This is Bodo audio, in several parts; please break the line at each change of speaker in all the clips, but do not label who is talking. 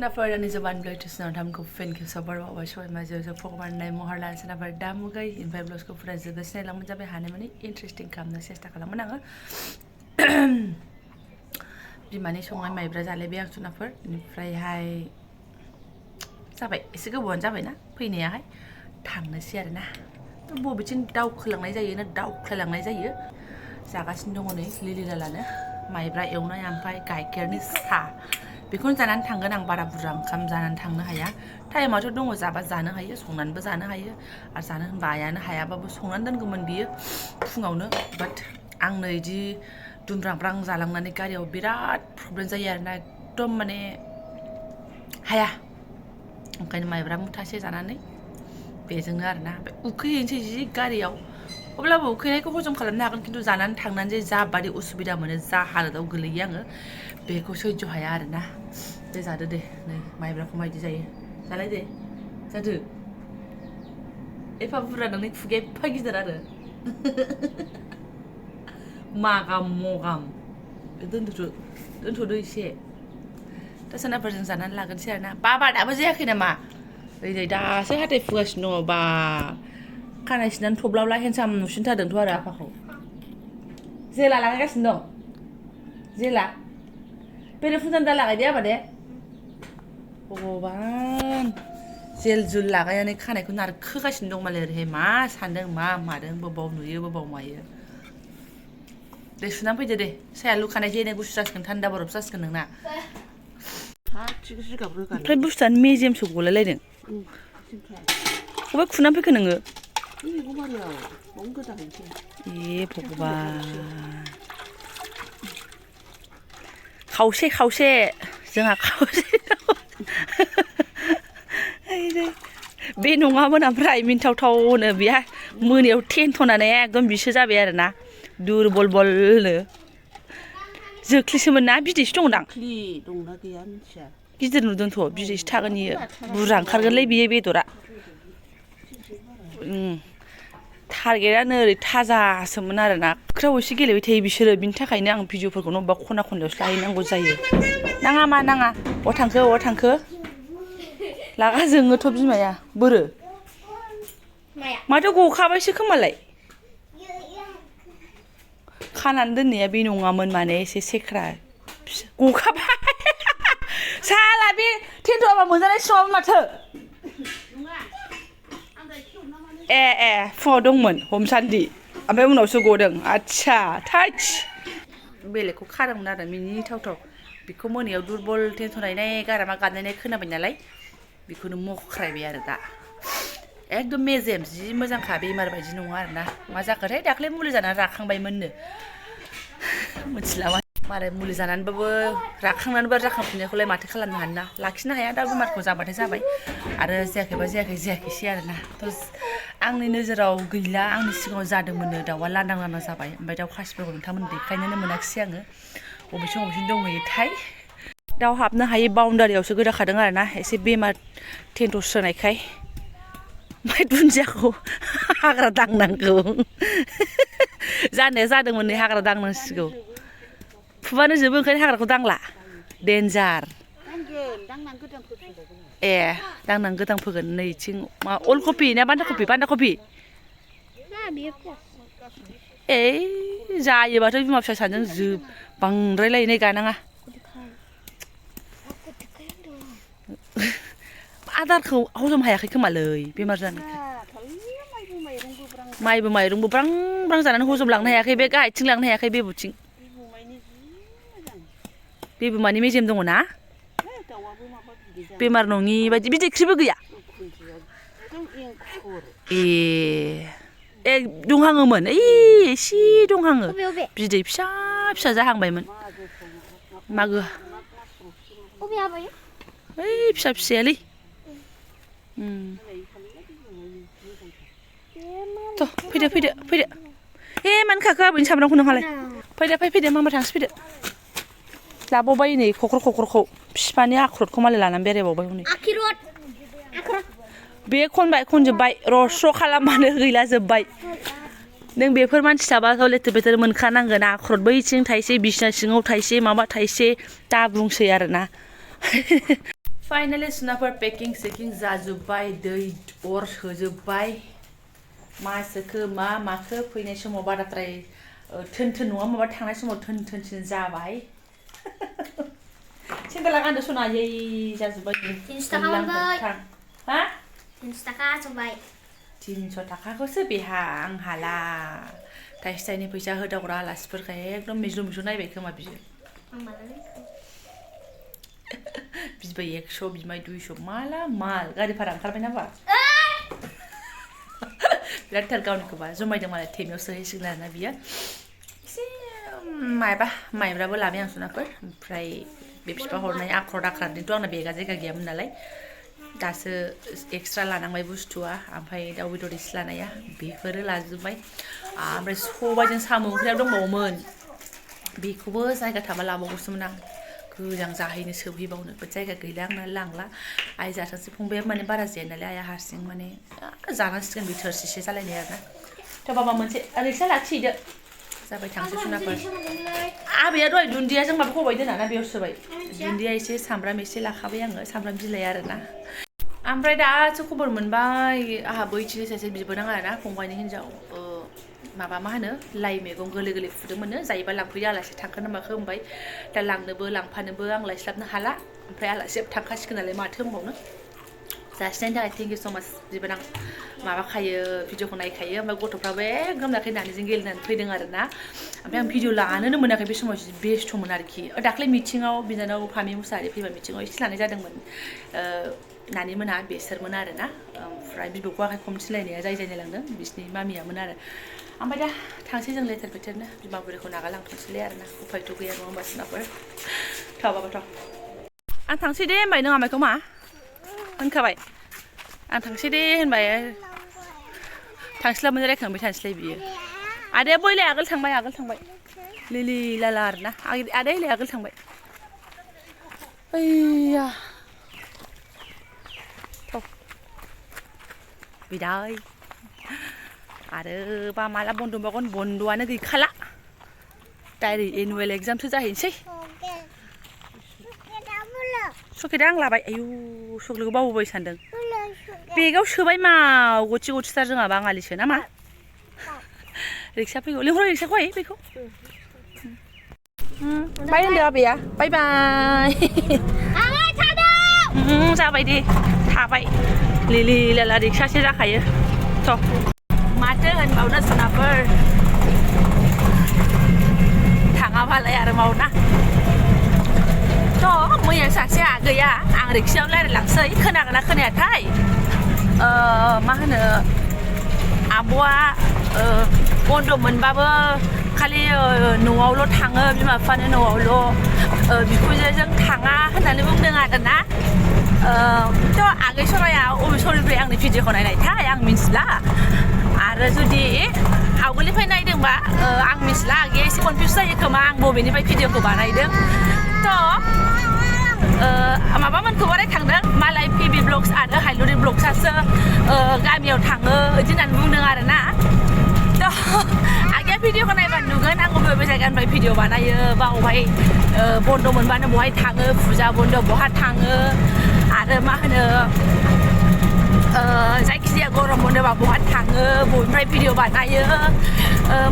सोनाफोर अनि जबान ब्लुटुथ नथामखौ फिन खेबसेबाव बावबाय सबायमा जों फगमारनाय महर लान सोनाफोर दामुगै इनफाय ब्लाउसखौ फुरा जोगो सिनायलांबाय जाबाय हानाय माने इन्टारेस्टिं खालामनो सेस्था खालामोन आङो बिमानि संनाय माइब्रा जालायबाय आं सोनाफोर इनिफ्रायहाय जाबाय एसे गोबावानो जाबायना फैनायाहाय थांनोसै आरोना बबेथिं दावखोलांनाय जायो ना दावख्लायलांनाय जायो जागासिनो दङ नै लिलिलालानो माइब्रा एवनाय ओमफ्राय गाइखेरनि साहा बेखौनो जानानै थांगोन आं बारा बुरजा ओंखाम जानानै थांनो हाया टाइमाथ' दङ जाबा जानो हायो संनानैबो जानो हायो आरो जानो होनबा आयानो हायाबाबो संनानै दोनगौमोन बियो फुङावनो बाट आंनो इदि दुमब्रांब्रां जालांनानै गारियाव बिराद प्रब्लेम जायो आरोना एकदम माने हाया ओंखायनो माइब्रा मुथासे जानानै बेजोंनो आरोना उखैहैनोसै जि गारियाव अब्लाबो उखैनायखौ हजम खालामनो हागोन खिन्थु जानानै थांनानै जे जाबादि उसुबिदा मोनो जा हालोदाव गोलैयो आङो बेखौ सैज्य हाया आरोना दे जादो दे नै माइब्राखौ मायदि जायो जालाय दे जादो एफा बुरजा नोंनि खुगाया एफा गिदिर आरो मागाम मगाम दोनथ'दो एसे दा सोनाफोरजों जानानै लागोनसै आरोना बाबा दाबो जायाखै नामा ओइ नै दासो हाथाय फुगासिनो दङ बा खानाय सिनानै थब्लावला हेन्डसाम नुसिनथारदोंथ' आरो आफाखौ जेला लागायगासिनो दं जेला बेरे फुंजान दा लागायदे आबा दे भगबान जेल जुल लागायनानै खानायखौ नारखोगासिनो दं मालाय ओरैहाय मा सानदों मा मादों बबाव नुयो बबाव मायो दे सुनानै फैदो दे साया लुखानाय जेने गुसु जासिगोन थान्दा बरफ जासिगोन नोंना ओमफ्राय बुस्थुआनो मेजेमसो गलायलायदों बबेबा खुनानै फैखो नोङो ए भगबान खावसे खावसे जोंहा खावसे बे नङामोन ओमफ्राय मिन्थावथावनो बेहा मोनायाव टेन्थनानै एकदम बिसो जाबाय आरोना दुरबल बलनो जोख्लिसोमोन ना बिदैसो दंदां
दंना गैया मिथिया
गिदिर नुदोंथ' बिदैसो थागोन इयो बुरजा ओंखारगोनलै बियो बेदरा टारगेटआनो ओरै थाजासोमोन आरोना खोख्राव एसे गेलेबाय थायो बिसोरो बिनि थाखायनो आं भिडिअफोरखौनो अबेबा खना खनलायावसो लाहैनांगौ जायो नाङा मा नाङा अ थांखो लागा जोङोथ' बिमाया बोरो माथो गखाबायसो खोमालाय खानानै दोननाया बे नङामोन माने एसे सेख्रा गखाबाय साला बे टेन्ट'आबा मोनजानाय नङामोन माथो ए फुङाव दंमोन हमसान्दि ओमफ्राय उनावसो गदों आदसा थाइस बेलेगखौ खादोंमोन आरो मिनिथावथाव बेखौ मोनायाव दुरबल टेन्टनायनाय गारामा गाबनाय खोनाबाय नालाय बेखौनो मख्रायबाय आरो दा एकदम मेजेम जि मोजांखा बेमार बायदि नङा आरोना मा जाखोथाय दाख्लै मुलि जानानै राखांबायमोननो मिथिला मारै मुलि जानानैबाबो राखांनानैबो जाखांफिननायखौलाय माथो खालामनो हानो लाखिनो हाया दा बेमारखौ जाबाथाय जाबाय आरो जायाखैबा जायाखैसै आरोना आंनि नोजोराव गैला आंनि सिगाङाव जादोंमोननो दाउआ लांदां लांदां जाबाय ओमफ्राय दाउ खासिफोरखौ नोंथांमोन देखायनोनो मोनाखिसै आङो बबेथिं दंहैयोथाय दाउ हाबनो हायै बाउन्डारियावसो गोदाखादों आरोना एसे बेमार टेन्ट' सोनायखाय ओमफ्राय दुन्दियाखौ हाग्रा दांनांगौ जानाया जादोंमोन नै हाग्रा दांनांसिगौ फुबानो जोबो ओंखायनो हाग्राखौ दांला देन्जार ए दांनां गोदां फोगोन नैथिं मा अल कफि ना बान्दा कफि ए जायोबाथ' बिमा फिसा सानैजों बांद्रायलायनाय गानाङा आदारखौ हजम हायाखै खोमालै बेमार जानायखाय माइबो माइरंबो ब्रां ब्रां जानानै हजम लांनो हायाखै बे गाहायथिं लांनो हायाखै बेबुथिं बेबुमानि मेजेम दङ ना बेमार नङि बायदि बिदैख्रिबो गैया ए दंहाङोमोन एसे दंहाङो बिदै फिसा फिसा जाहांबायमोन मागो ओइ फिसा फिसायालै थ' फैदो ए मानो खाखो आबैनि सामब्रामखौ नोंहालाय फैदो मामा थांसै फैदो जाबावबाय नै क'क्रखौ बिफानि आख्रतखौ मालाय लानानै बेरायबावबाय हनै बे खनजोब्बाय र' खालामबानो गैला जोब्बाय नों बेफोर मानसि थाबाथ' लेथेर फेथेर मोनखानांगोन आख्रत बैथिं थाइसे बिसिना सिङाव थाइसे माबा थाइसे दा बुंसै आरोना फाइनालि सुनाफोर पेकिं सेकिं जाजोब्बाय दै अर होजोब्बाय मा सोखो मा माखो फैनाय समाव बाराद्राय थोन थोन नङा माबा थांनाय समाव थोन थोनसिन जाबाय सेन्देला गानदो सना यै जाजोब्बाय
300 थाखा मोनबाय
हा
300 थाखा जोब्बाय
300 थाखाखौसो बेहा आं हाला थाइसे थाइनै फैसा होदावग्रा आलासिफोरखौ एकदम मिज्लु मिज्लु नायबाय खोमा बियो बिबाय 100 बिमाय 200 माला माल गारि भारा ओंखारबाय ना बा बिराद थार गावनिखौबा जमायदों मालाय थेमायाव सोहैसिगोन आरोना बियो एसे माइब्राबो लाबाय आं सुनाफोर ओमफ्राय बे बिफा हरनाय आख्र दाख्रानिथ' आंना बेगा जायगा गैयामोन नालाय दासो एक्सट्रा लानांबाय बुस्थुआ ओमफ्राय दाउ बेदर एसे लानाया बेफोरो लाजोब्बाय ओमफ्राय सबायजों साम' ओंख्रिया दंबावोमोन बेखौबो जायगा थाबा लाबावगौसोमोन आं गोजां जाहैनो सोबहैबावनो जायगा गैला आंना लांला आइ जाथोंसै फंबाया माने बारा जाया नालाय आइया हारसिं माने जानांसिगोन बे थोरसिसे जालायनाय आरोना थ' बाबा मोनसे रिक्सा लाखिहैदो जाबाय थांसै सुनाफोर आबैया दहाय दुन्दिया जों माबा होबाय दोना ना बेयाव सोबाय दुन्दिया एसे सामब्राम एसे लाखाबाय आङो सामब्राम बिलाइ आरोना ओमफ्राय दासो खबर मोनबाय आंहा बैथिनि सासे बिबोनां आरोना फंबायनि हिन्जाव माबा मा होनो लाइ मैगं गोरलै गोरलै फुदोंमोननो जायोबा लांफैयो आलासि थांखोना माखो होनबाय दा लांनोबो लांफानोबो आं लायस्लाबनो हाला ओमफ्राय आलासिया थांखासिगोन नालाय माथो होनबावनो जासिनायनि थाखाय थेंक इउ स' माच बिबोनां माबाखायो भिडिअखौ नायखायो ओमफ्राय गथ'फ्राबो एकदम दाख्लै नानिजों गेलेनानै फैदों आरोना ओमफ्राय आं भिडिअ लानोनो मोनाखै बे समाव बेस्थ'मोन आरोखि दाख्लै मिटिङाव बिनानाव फामि मुसाहारि फैबा मिटिङाव एसे लानाय जादोंमोन नानि मोना बेसोरमोन आरोना ओमफ्राय बिबौखौ आखाइ खमथिलायनाया जाय जाय लांदों बिसिनि मामियामोन आरो ओमफ्राय दा थांसै जों लेथेर फेथेरनो बिमा बुरैखौ नागालांथोंसैलै आरोना उफायथ' गैया नङा होमबा सुनाफोर थाबाबाथ' आं थांसै दे होनबाय नों आमाइखौ मा होनखाबाय आं थांसै दे होनबाय थांस्लाब मोन रायखांबाय थानोसैलाय बियो आदाया बैलाय आगोल थांबाय लिलि लाला आरोना आदाया हले आगोल थांबाय ओइया बिदाय आरो बा माला बन्द' मोनबावगोन बन्द'आनो गैखाला डाइरेक्ट एनुवेल एग्जामसो जाहैनोसै सकेटआ आं लाबाय आयु सक्लेटखौ बावबोबाय सानदों बेगाव सोबाय मा गथि गथिथार जोंहा बाङालिसो ना मा रिक्सा फैगौ लिंहर रिक्साखौ हाय बेखौ बाय होनदो आबैया बाय बाय जाबाय दे थाबाय लिलि लाला रिक्सासो जाखायो थ' माथो होनबावनो सुनाफोर थाङाबालाय आरो मावना थ' मैया सासे आगैया आं रिक्सायाव रायज्लायलांसै खोनागोना खोनायाथाय मा होनो आब'आ बन्द' मोनबाबो खालि न'आवल' थाङो बिमा बिफानि न'आवल' बिखुनजोजों थाङा होननानै बुंदों आरोना थ' आगै सराया अबे समनिफ्राय आंनि भिडिअखौ नायनायथाय आं मिन्थिला आरो जुदि आवगोलनिफ्राय नायदोंबा आं मिन्थिला आगैया एसे कनफिउस जायो खोमा आं बबेनिफ्राय भिडिअखौ बानायदों थ' माबामोनखौबो रायखांदों मालाय पिबि ब्लग्स आरो हाइलुरि ब्लग्सआसो गामियाव थाङो बिदि होननानै बुंदों आरोना थ' आगैया भिडिअखौ नायबा नुगोन आं बबे जायगानिफ्राय भिडिअ बानायो बा अबहाय बन्द' मोनबानो बहाय थाङो फुजा बन्द' बहा थाङो आरो मा होनो जायखिजाया गरम बन्द'बा बहा थाङो बबेनिफ्राय भिडिअ बानायो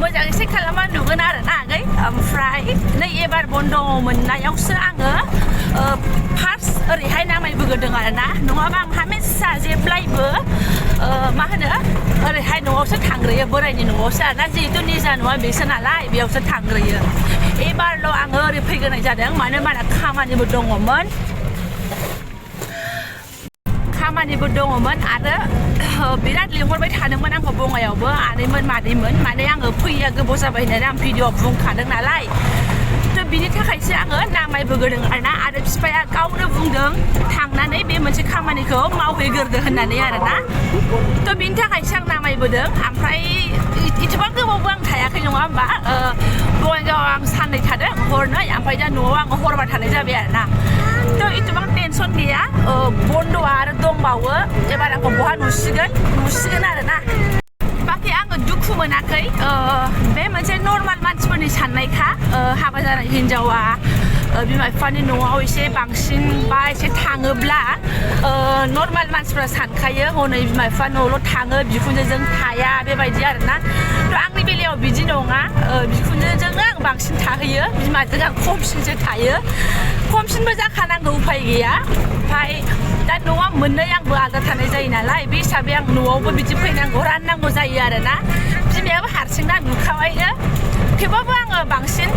मोजाङै चेक खालामबा नुगोन आरोना आगै ओमफ्राय नै एबार बन्द' मोननायावसो आङो फार्स्ट ओरैहाय नामायबोग्रोदों आरोना नङाबा आं हामेसा जेब्लायबो मा होनो ओरैहाय न'आवसो थांग्रोयो बोरायनि न'आवसो आरोना जिहेतु निजा न'आ बेसो नालाय बेयावसो थांग्रोयो एबारल' आङो ओरै फैग्रोनाय जादों मानो होनबा खामानिबो दङमोन आरो बिराद लिंहरबाय थादोंमोन आंखौ बङाइयावबो आनैमोन मादैमोन माने आङो फैया गोबाव जाबाय होननानै आं भिडिअ बुंखादों नालाय थ' बिनि थाखायसो आङो नामायबोग्रोदों आरोना आरो बिफाया गावनो बुंदों थांनानै बे मोनसे खामानिखौ मावहैग्रोदो होननानै आरोना थ' बिनि थाखायसो आं नामायबोदों ओमफ्राय एसेबां गोबावबो आं थायाखै नङा होमबा बङाइगावआव आं साननै थादों हरनै ओमफ्राय दा न'आव आङो हरबा थानाय जाबाय आरोना थ' एसेबां टेनसन गैया बन्द'आ आरो दंबावो एबार आंखौ बहा नुसिगोन आरोना बाखि आङो दुखु दुखु मोनाखै बे मोनसे नर्माल मानसिफोरनि साननायखा हाबा जानाय हिनजावा बिमा बिफानि न'आव एसे बांसिन बा एसे थाङोब्ला नर्माल मानसिफ्रा सानखायो हनै बिमा बिफा न'ल' थाङो बिखुनजोजों थाया बेबायदि आरोना थ' आंनि बेलायाव बिदि नङा बिखुनजोजोंनो आं बांसिन थाहैयो बिमाजों आं खमसिनसो थायो खमसिनबो जाखानांगौ उफाय गैया ओमफ्राय दा न'आ मोननै आंबो आलादा थानाय जायो नालाय बे हिसाबै आं न'आवबो बिदि फैनांगौ राननांगौ जायो आरोना बिमायाबो हारसिंना नुखाबायनो थेवबाबो आङो बांसिन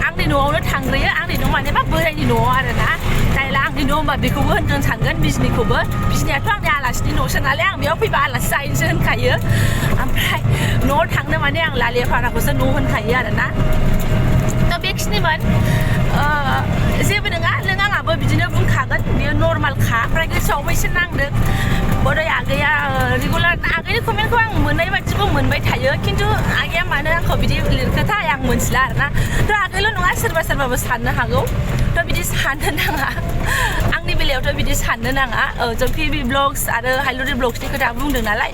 आंनि न'आवनो थांग्रोयो आंनि न' माने मा बोरायनि न'आव आरोना दायला आंनि न' होनबा बेखौबो होनगोन सानगोन बिजनिखौबो बिजनियाथ' आंनि आलासिनि न'सो नालाय आं बेयाव फैबा आलासि जाहैनोसो होनखायो ओमफ्राय न'आव थांनो माने आं लालियाफाराखौसो न' होनखायो आरोना थ' बेखिनिमोन जेबो नङा नों आंहाबो बिदिनो बुंखागोन बेयो नर्मालखा ओमफ्राय गोसोआवबो एसे नांदों बोरै आगैया रेगुलार आगैनि कमेन्टखौ आं मोननाय बायदिबो मोनबाय थायो खिन्थु आगैया मानो आंखौ बिदि लिरखोथाय आं मोनथिला आरोना थ' आगैल' नङा सोरबा सोरबाबो साननो हागौ थ' बिदि साननो नाङा आंनि बेलायावथ' बिदि साननो नाङा जों पिबि ब्लग्स आरो हाइलुरि ब्लग्सनि खोथा बुंदों नालाय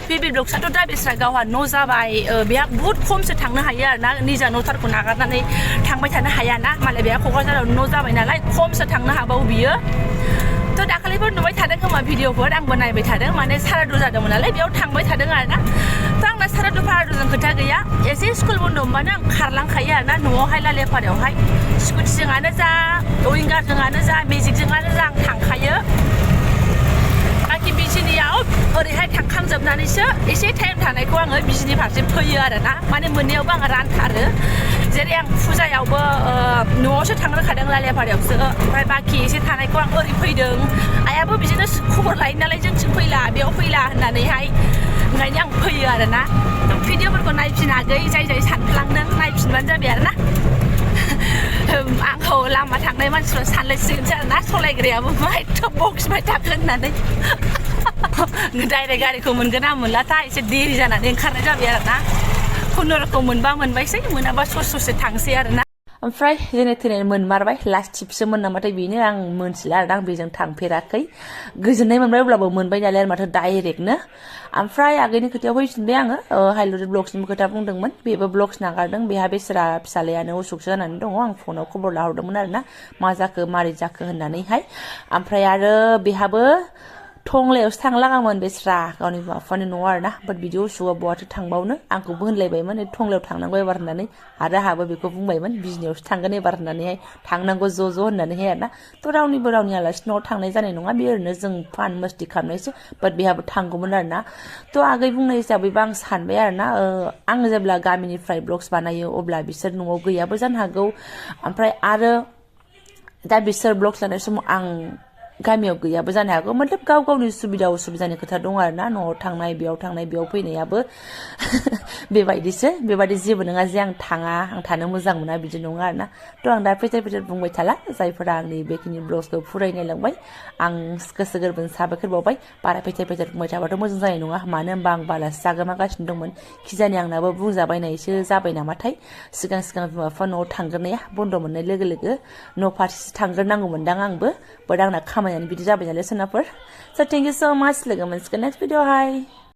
पिबि ब्लग्सआथ' दा बिस्रा गावहा न' जाबाय बेहा बुहुत खमसो थांनो हायो आरोना निजा न'थारखौ नागारनानै थांबाय थानो हायाना मालाय बेहा क'क्राझाराव न' जाबाय नालाय खमसो थांनो हाबावो बियो थ' दाखालिफोर नुबाय थादों खोमा भिडिअफोर आंबो नायबाय थादों माने सारादु जादोंमोन नालाय बेयाव थांबाय थादों आरोना थ' आंना सारादु फारादुजों खोथा गैया एसे स्कुल बन्द' मोनबानो आं खारलांखायो आरोना न'आवहाय लालियाफारायावहाय स्कुटिजोंआनो जा विंगारजोंआनो जा मेजिकजोंआनो जा आं थांखायो बाखि बिजनियाव ओरैहाय थांखांजोबनानैसो एसे टाइम थानायखौ आङो बिजनि फारसे फैयो आरोना माने मोननैयावबो आङो रानथारो जेरै आं फुजायावबो न'आवसो थांग्रोखादों लालियाफारायावसो ओमफ्राय बाखि एसे थानायखौ आं ओरै फैदों आइयाबो बिदिनो खबर लायो नालाय जोंथिं फैला बेयाव फैला होननानैहाय ओंखायनो आं फैयो आरोना भिडिअफोरखौ नायफिनाखै जाय जाय सानफ्लांदों नायफिनबानो जाबाय आरोना आंखौ लामा थांनाय मानसिफ्रा सानलायसिगोनसो आरोना सलायग्रायाबो मा एथ' बक्सबाय थाखो होननानै डाइरेक्ट गारिखौ मोनगोन ना मोनलाथाय एसे देरि जानानै ओंखारनाय जाबाय आरोना खुनुरुखुम मोनबा मोनबायसै मोनाबा ससे थांसै आरोना ओमफ्राय जेने थेने मोनमारबाय लास्ट टिपसोमोन नामाथाय बेनो आं मोनथिला आरोना आं बेजों थांफेराखै गोजोननाय मोनबाय अब्लाबो मोनबाय नालाय आरो माथो डाइरेक्टनो ओमफ्राय आगैनि खोथायाव फैफिनबाय आङो हाइलुरि ब्लग्सनिबो खोथा बुंदोंमोन बेबो ब्लग्स नागारदों बेहा बेसरा फिसालायानो उसुखसो जानानै दङ आं फनाव खबर लाहरदोंमोन आरोना मा जाखो मारै जाखो होननानैहाय ओमफ्राय आरो बेहाबो टंलायावसो थांलागामोन बेस्रा गावनि बिमा बिफानि न'आव आरोना बाट बिदि उसुआ बहाथो थांबावनो आंखौबो होनलायबायमोन टंलायाव थांनांगौ एबार होननानै आरो आंहाबो बेखौ बुंबायमोन बिजनियावसो थांगोन एबार होननानैहाय थांनांगौ ज' होननानैहाय आरोना थ' रावनिबो रावनि आलासि न'आव थांनाय जानाय नङा बे ओरैनो जों फान मस्ति खालामनायसो बाट बेहाबो थांगौमोन आरोना थ' आगै बुंनाय हिसाबैबा आं सानबाय आरोना आङो जेब्ला गामिनिफ्राय ब्लग्स बानायो अब्ला बिसोर न'आव गैयाबो जानो हागौ ओमफ्राय आरो दा बिसोर ब्लग्स लानाय समाव आं गामियाव गैयाबो जानो हागौ मतलब गाव गावनि सुबिदा उसुबिदानि खोथा दं आरोना न'आव थांनाय बेयाव फैनायाबो बेबायदिसो बेबायदि जेबो नङा जे आं थाङा आं थानो मोजां मोना बिदि नङा आरोना थ' आं दा फेथेर बुंबाय थाला जायफोरा आंनि बेखिनि ब्लग्सखौ फरायनायलांबाय आं गोसो गोरबोनि साबायखर बावबाय बारा फेथेर बुंबाय थाबाथ' मोजां जानाय नङा मानो होनबा आं बालासो जागोमागासिनो दंमोन खिजानि आंनाबो बुंजाबायनायसो जाबाय नामाथाय सिगां बिमा बिफा न'आव थांग्रोनाया बन्द' मोननाय लोगो लोगो न' फारसेसो थांग्रोनांगौमोनदां आंबो बाट आंना खामानियानो बिदि जाबाय नालाय सोनाफोर स' थेंक इउ स' माच लोगो मोनसिगोन नेक्स्ट भिडिअ हाय